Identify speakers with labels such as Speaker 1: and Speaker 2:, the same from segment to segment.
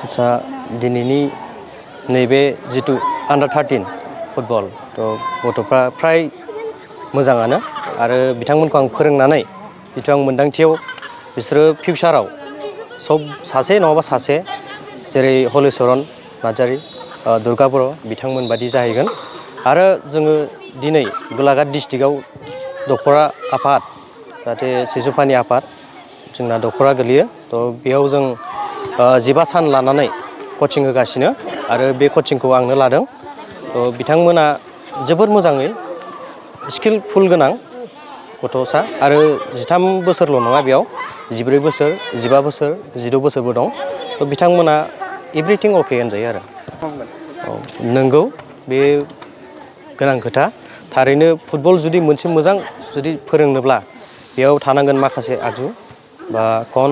Speaker 1: आच्छा दिनैनि नैबे जितु आन्डार 13 फुटबल गथ'फ्रा फ्राय मोजाङानो आरो बिथांमोनखौ आं फोरोंनानै जितु आं मोन्दांथियाव बिसोरो फिउचाराव सब सासे नङाबा सासे जेरै हलिचरन नार्जारी दुर्गा बर' बिथांमोन बादि जाहैगोन आरो जोङो दिनै गोलाघाट डिस्ट्रिक्टआव दख'रा आफाद जाहाथे सिजुफानि आफाद जोंना दख'रा गोलैयो बेयाव जों 15 सान लानानै कचिं होगासिनो आरो बे कचिंखौ आंनो लादों बिथांमोना जोबोर मोजाङै स्किलफुल गोनां गथ'सा आरो 13 बोसोरल' नङा बेयाव 14 बोसोर 15 बोसोर 16 बोसोरबो दं बिथांमोना एभ्रिथिं अके होनजायो आरो नंगौ बे गोनां खोथा थारैनो फुटबल जुदि मोनसे मोजां जुदि फोरोंनोब्ला बेयाव थानांगोन माखासे आगजु बा कन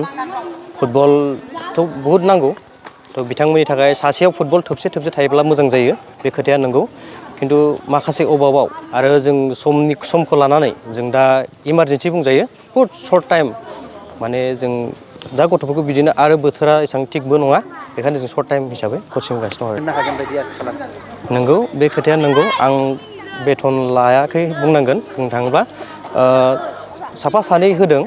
Speaker 1: फुटबलथ' बहुद नांगौ बिथांमोननि थाखाय सासेयाव फुटबल थोबसे थायोब्ला मोजां जायो बे खोथाया नंगौ खिन्थु माखासे अभाबाव आरो जों समखौ लानानै जों दा इमारजेन्सि बुंजायो बहुद सर्ट टाइम माने जों दा गथ'फोरखौ बिदिनो आरो बोथोरा एसेबां थिगबो नङा बेखायनो जों सर्ट टाइम हिसाबै कचिं होगासिनो दं आरो नंगौ बे खोथाया नंगौ आं बेथन लायाखै बुंनो थाङोब्ला साफा सानै होदों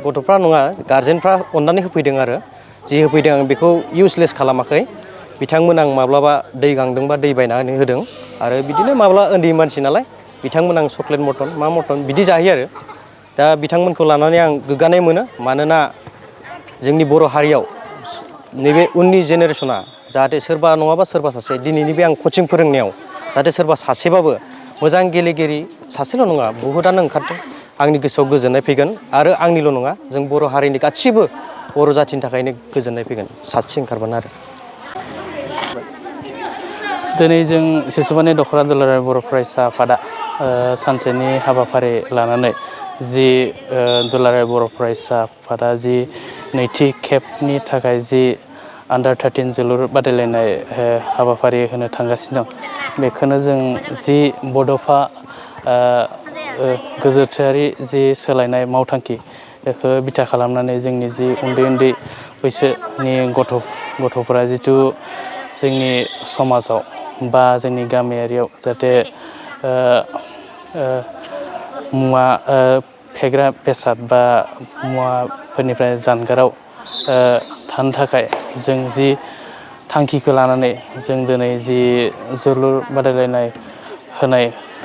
Speaker 1: गथ'फ्रा नङा गारजेनफ्रा अननानै होफैदों आरो जि होफैदों आं बेखौ इउसलेस खालामाखै बिथांमोन आं माब्लाबा दै गांदोंबा दै बायनानै होदों आरो बिदिनो माब्ला उन्दै मानसि नालाय बिथांमोन आं चक्लेट मटन बिदि जाहैयो आरो दा बिथांमोनखौ लानानै आं गोग्गानाय मोनो मानोना जोंनि बर' हारियाव नैबे उननि जेनेरेसना जाहाथे सोरबा नङाबा सोरबा सासे दिनैनि बे आं कचिं फोरोंनायाव जाहाथे सोरबा सासेबाबो मोजां गेलेगिरि सासेल' नङा बहुतआनो ओंखारदों आंनि गोसोआव गोजोननाय फैगोन आरो आंनिल' नङा जों बर' हारिनि गासिबो बर' जाथिनि थाखायनो गोजोननाय फैगोन सासे ओंखारबानो आरो
Speaker 2: दिनै जों सिसुमानि दख'रा दुलाराय बर' फरायसा आफादा सानसेनि हाबाफारि लानानै जि दुलाराय बर' फरायसा आफादा जि नैथि खेबनि थाखाय जि आन्डार 13 जोलुर बादायलायनाय हाबाफारि होनो थांगासिनो दं बेखौनो जों जि बड'फा गोजोथायारि जि सोलायनाय मावथांखि बेखौ बिथा खालामनानै जोंनि जि उन्दै बैसोनि गथ'फोरा जिथु जोंनि समाजाव बा जोंनि गामियारियाव जाहाथे मुवा फेग्रा बेसाद बा मुवाफोरनिफ्राय जानगाराव थानो थाखाय जों जि थांखिखौ लानानै जों दिनै जि जोलुर बादायलायनाय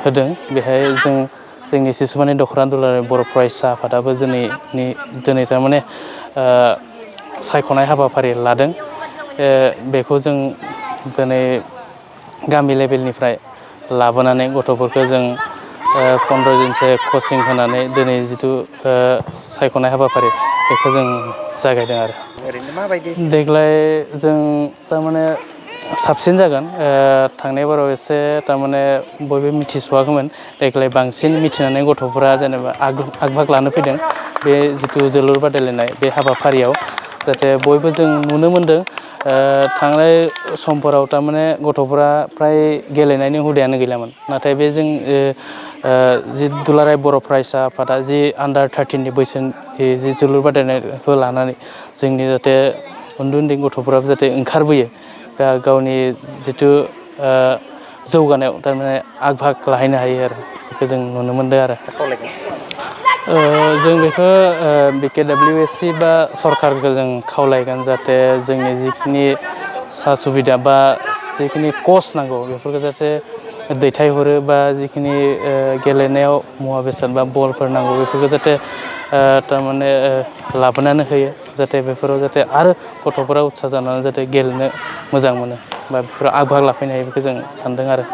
Speaker 2: होदों बेहाय जोंनि सिसुमानि दख'रा दुलाराय बर' फरायसा आफादाबो दिनै थारमाने सायख'नाय हाबाफारि लादों बेखौ जों दिनै गामि लेभेलनिफ्राय लाबोनानै गथ'फोरखौ जों 15 दिनसो कचिं होनानै दिनै जिथु सायख'नाय हाबाफारि बेखौ जों जागायदों आरो
Speaker 1: ओरैनो माबायदि
Speaker 2: देग्लाय जों थारमाने साबसिन जागोन थांनाय बाराव एसे थारमाने बयबो मिथिस'वाखैमोन देग्लाय बांसिन मिथिनानै गथ'फोरा जेनेबा आग बाहाग लानो फैदों बे जिथु जोलुर बादायलायनाय बे हाबाफारियाव जाहाथे बयबो जों नुनो मोनदों थांनाय समफोराव थारमाने गथ'फोरा फ्राय गेलेनायनि हुदायानो गैलामोन नाथाय बे जों जि दुलाराय बर' फरायसा आफादा जि आन्डार 13 बैसोनि जि जोलुर बादायनायखौ लानानै जोंनि जाहाथे उन्दै गथ'फोराबो जाहाथे ओंखारबोयो दा गावनि जिथु जौगानायाव थारमाने आग बाहाग लाहैनो हायो आरो बेखौ जों नुनो मोनदों आरो जों बेखौ BKWSC बा सरकारखौ जों खावलायगोन जाहाथे जोंनि जिखिनि सा सुबिदा बा जिखिनि कच नांगौ बेफोरखौ जाहाथे दैथायहरो बा जिखिनि गेलेनायाव मुवा बेसाद बा बलफोर नांगौ बेफोरखौ जाहाथे थारमाने लाबोनानै होयो जाहाथे बेफोराव जाहाथे आरो गथ'फोरा उत्सा जानानै जाहाथे गेलेनो मोजां मोनो बा बेफोराव आग बाहाग लाफैनो हायो बेखौ जों सानदों आरो